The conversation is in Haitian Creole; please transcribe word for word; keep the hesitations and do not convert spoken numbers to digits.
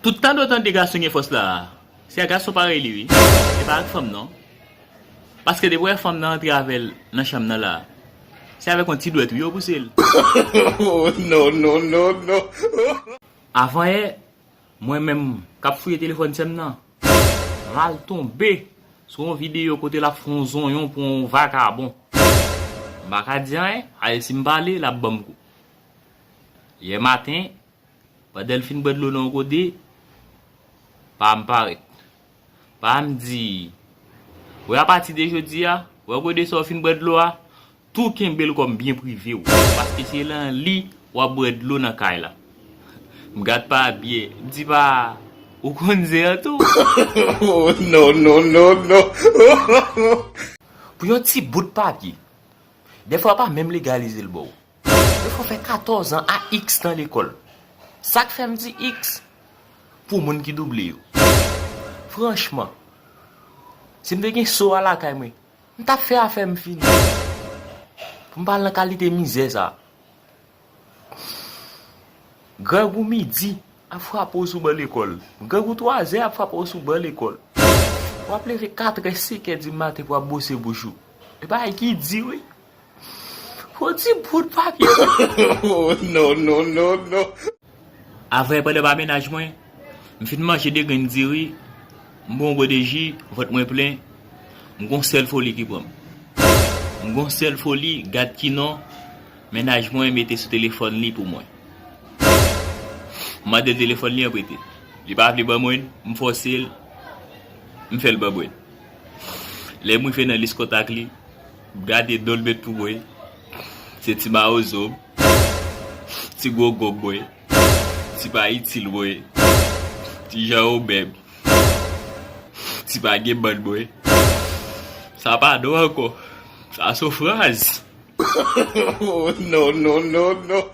Tout tan do tande gason gen fòs la, se a gason parèy li wi. Se pa ak fanm non. Paske depi w wè fanm nan antre avè l nan chanm nan la, se avèk yon ti dwèt wi yo pouse l. Oh, non, non, non, non. Avan yè, mwen menm k ap fouye telefòn sè m nan, m al tonbe sou yon videyo kote l ap fè yon zonyon pou yon vakabon. M pa ka di anyen, ale si m pale, l ap ban m kou. Yè maten, pandan l fin bwè dlo nan yon kote, pa m parèt. Pa m di, wè apati de jodi a, wè kote sa w fin bwè dlo a, tou kenbe l kòm byen prive w. Paske se nan li w ap bwè dlo nan kay la. M gad pa byen, m di pa, ou konn zen an tou? Oh, non, non, non, non. Pou yon ti bout papye, dèfwa pa menm legalize l ba w. Dèfwa w fè katòz an a x nan lekòl. Sa k fè m di x? Pou moun ki double yo. Franchman, si m te gen so a lakay mwen, m t ap fè afè m fini. Pou m pa al nan kalite mizè sa. Grangou midi ap frape w sou ban lekòl. Grangou twazè ap frape w sou ban lekòl. W ap leve katrè, senkè dimaten pou w ap bwose bouch ou. E bagay ki di wi. Fò ti bout papye. Oh, non, non, non, non. Avan yè pandan m a mennaj mwen, m fin manje de grenn diri, m bwè yon gode ji, vant mwen plen, m gon sèl foli ki pran m. M gon sèl foli, gad ki non, mennaj mwen mete sou telefòn li pou mwen. M mande l telefòn li an prete. Li pa vle ban mwen, m fòse l, m fè l ban mwen. Lè m rive nan lis kontak li, m gade non l met pou mwen. Se ti mawozo, ti gwo gòm mwen, ti pa itil mwen, ti jan yo menm, ti pa gen bann mwen. Sa pa non ankò. Sa se yon fraz. Oh, non, non, non, non.